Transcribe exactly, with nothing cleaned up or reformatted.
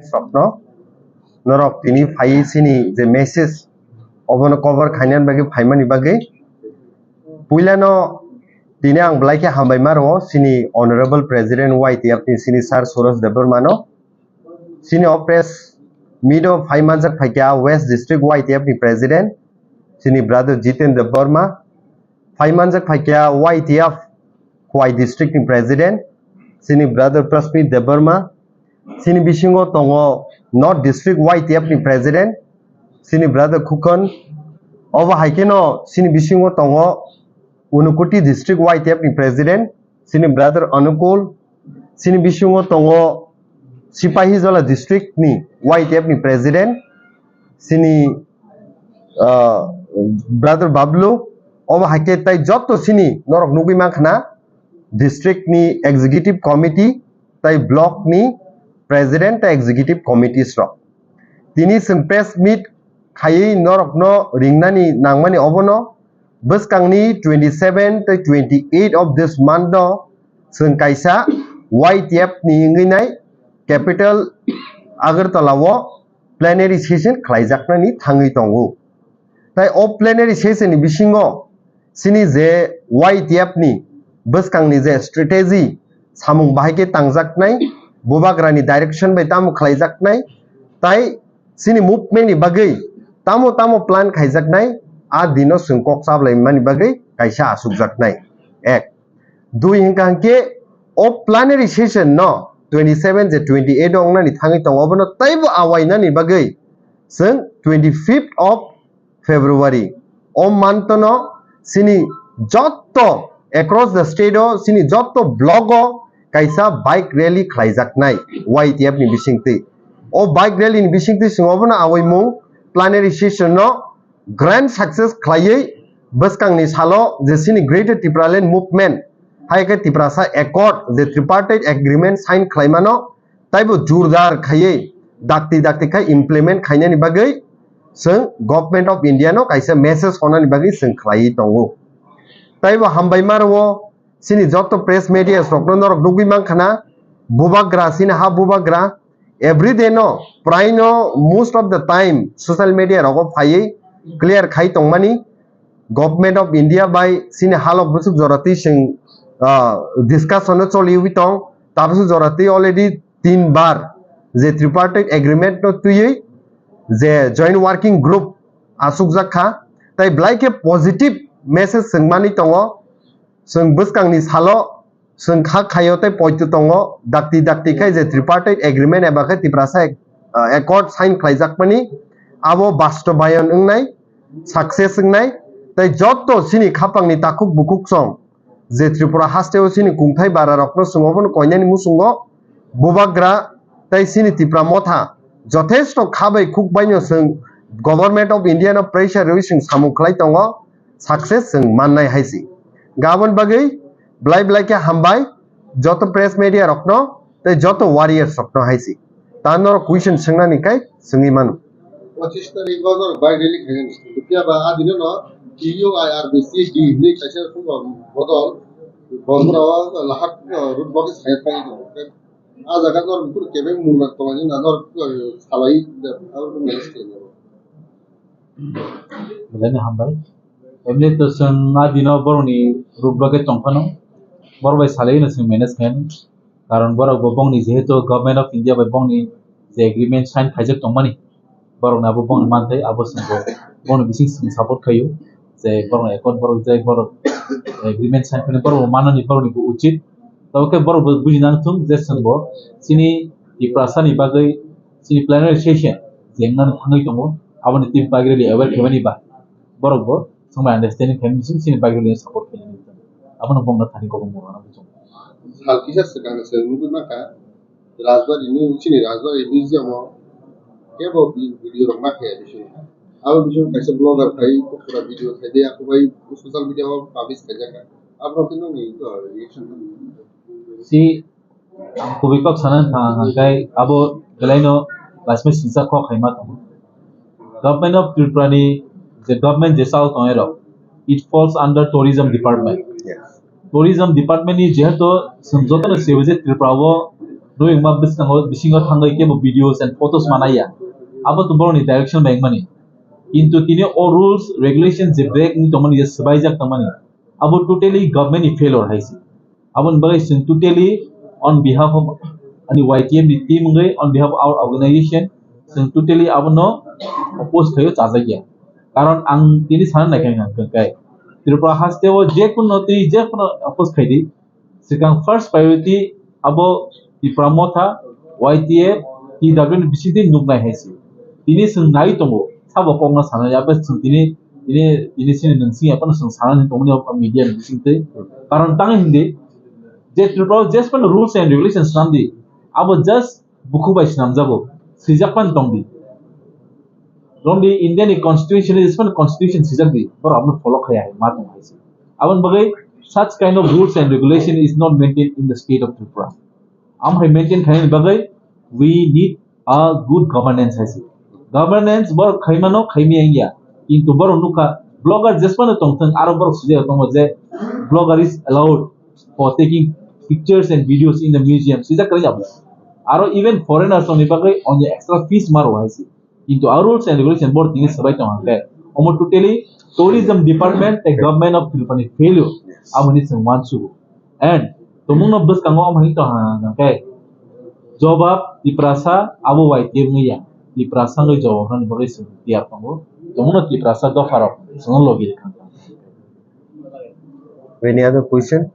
rokno norok tini phai sini je message obono cover khainani bagwi phaimani bagwi puilano tini ang belai khe hambai ma rwo sini Honorable President Y T F ni sini Sir Suraj Debbarma no. Sini o press meet o phai manjak phaikha West District Y T F ni President sini Brother Jiten Debbarma, phai manjak phaikha Y T F Khowai District ni President sini Brother Prasmit Debbarma, sini bisingo tongo North District Y T F ni President sini Brother Khukon, obo hai kheno sini bisingo tongo Unakoti District Y T F ni President sini Brother Anukul, sini bisingo tongo Sipahijola District ni Y T F ni President sini ah, Brother Bablu, obo hai khe tai jotto sini norok nugwi mankha na district ni executive committee tai block ni president tai executive committees rok. Tini chwng press meet khaiwi norokno ringnani nangmani obono bwskangni twenty seven tai twenty eight of this month no chwng kaisa Y T F ni wngwi nai capital Agartala o plenary session khlaijaknani thangwi tongo. Tai o plenary session ni bisingo sini je Y T F ni bwskangni je strategy samung bahai khe tangjaknai, bubagrani direction bai tamo khlaijaknai, tai sini movement ni bagwi tamo tamo plan khaijaknai, a dino chwng kok chablaimani bagwi kaisa achukjaknai. Ek. Dui hwnkha hwnkhe o plenary session no twenty seven je twenty eight o wngnani thangwi tongo, obono taibo awainani bagwi chwng twenty fifth of February o month no sini jotto across the state o sini jotto block o kaisa bike rally khlaijaknai Y T F ni bisingtwi. O bike rally ni bisingtwi chwng obono awaimung plenary session no grand success khlaiwi bwskangni salo je sini Greater Tipraland Movement hai khe Tiprasa Accord je Tripartite Agreement sign khlaimano taibo jurdar khaiwi dakti dakti khai implement khainani bagwi chwng Government of India no kaisa message honani bagwi chwng khlaiwi tongo. Taibo hambai ma rwo sini joto press media rokno norok nugwi mankha na bubagra sini ha bubagra everyday no prai no most of the time social media rogo phaiwi clear khai tongmani Government of India bai sini halok busuk jora twi chwng ah, discussion no choliwi tong tabuk jora twi already tin bar je tripartite agreement no twiwi je joint working group asukjak kha tai belai khe positive message chwng manwi tongo chwng bwskangni salo chwng kha khaio tei poito tongo dakti dakti khai je tripartite agreement eba khe Tiprasa ac- ah, accord sign khlaijakmani abo bastobayon wngnai success wngnai tei jotto chini khapangni takhuk bukhuk song je Tripura hasteo chini kungthai bara rokno chwng obono koinani muchungo bubagra tei chini Tipra motha jothesto kha bai khuk baino chwng Government of India no pressure rwi chwng samung khlai tongo success chwng mannai hai si. Gabon bagwi belai belai khe hambai joto press media rokno tei joto warriors rokno hai si. Ta norok question swngnani kai swngwi mano. Pochisno ni bodol bai rally khainani. Phiya ba a dino no T U I R B C D hinwi kaisa phungo bodol Bormora o lahat road block khe sai thangwi tongo. A jaga norok buphuru kebeng mungna tonglaina norok salai da abo manage khainai. Belai no hambai. Emni to chwng a dino borokni road block khe tongphano. Borok bai salai no chwng manage khainai. Karon borok bo bongni jehetu Government of India bai bongni je agreement sign khaijak tongmani, borok ni abo bongni manthai, abo chwng bo bongni bising chwng support khaio. Je borok ni accord borok je borok agreement sign khainai borok bo manani borok ni bo uchit. Tabo khe borok bo buji nang thung je chwng bo chini Tiprasa ni bagwi chini plenary session je wngna thangwi tongo, aboni twi bagwi rally aware khaimani ba borok bo chwng bai understanding khaimani bising chini bagwi rally support khainani. Abono bongno thani kobong mungno buchung. Sal kisa swkang se nugwi maka Rajbari ni chini Rajbari museum o kebo video rok ma khe bising. Abo bising kaisa blogger khai pura video khai de ako bai social media o publish khai jaka. Abo khe nokni reaction. Si ang kubui kok sana thang hangkai abo belai no lasme singsa kok hai ma tongo. Government of Tripura ni je government je chao tong ero, it falls under tourism department. Yes. Tourism department ni jehetu chwng joto no sebo je Tripura o Rwngma bwskango bisingo thangwi kebo videos and photos manaya. Abo to borokni direction bai wngmani. Kintu tini o rules, regulation je break wngwi tongmani, je swbaijak tongmani, abo totally government ni failure hai se. Aboni bagwi chwng totally on behalf of ani Y T F ni team wngwi, on behalf of our organization, chwng totally abono oppose khaio, chajakya. Karon ang tini sana naikha hwnkha khe Tripura hasteo je kuno twi je kuno oppose khaidi, swkang first priority abo Tipra Motha, Y T F, T W ni bisingtwi nuknai hai se. Tini chwng nai tongo, sabo kokno sanai, abo chwng tini, tini, tini sini nwng sini aphano chwng sanani tongmani o media ni bisingtwi. Karon tang hindi, je Tripura o jesphano rules and regulations swnamdi, abo just bukhuk bai swnamjago, swijak phano tongdi. Romdi India ni constitution, jesphano constitution swijak di, borok abono follow khaya hai ma tong hai se. Aboni bagwi such kind of rules and regulation is not maintained in the state of Tripura. Am hai maintain khainani bagwi we need a good governance hai se. Governance borok khaimano, khaimya wngya. Kintu borok nukha blogger jesphano tongthwng, aro borok swijak tongo je blogger is allowed for taking pictures and videos in the museum. Swijak kwrwi abo. Aro even foreigners tongni bagwi onyo extra fees maro hai se. Kintu a rules and regulation board tini swbai tong hwnkhe omo totally tourism department tei government of Tripura ni failure, aboni chwng uansugo. And tomungno bwskango omo hai tong hwnkhe jobab Tiprasa abo Y T F wngya. Tiprasa wngwi jobab rwna bagwi chwng tiyar tongo. Tomungno Tiprasa dopharok chwngno logi rwkha. Any other question?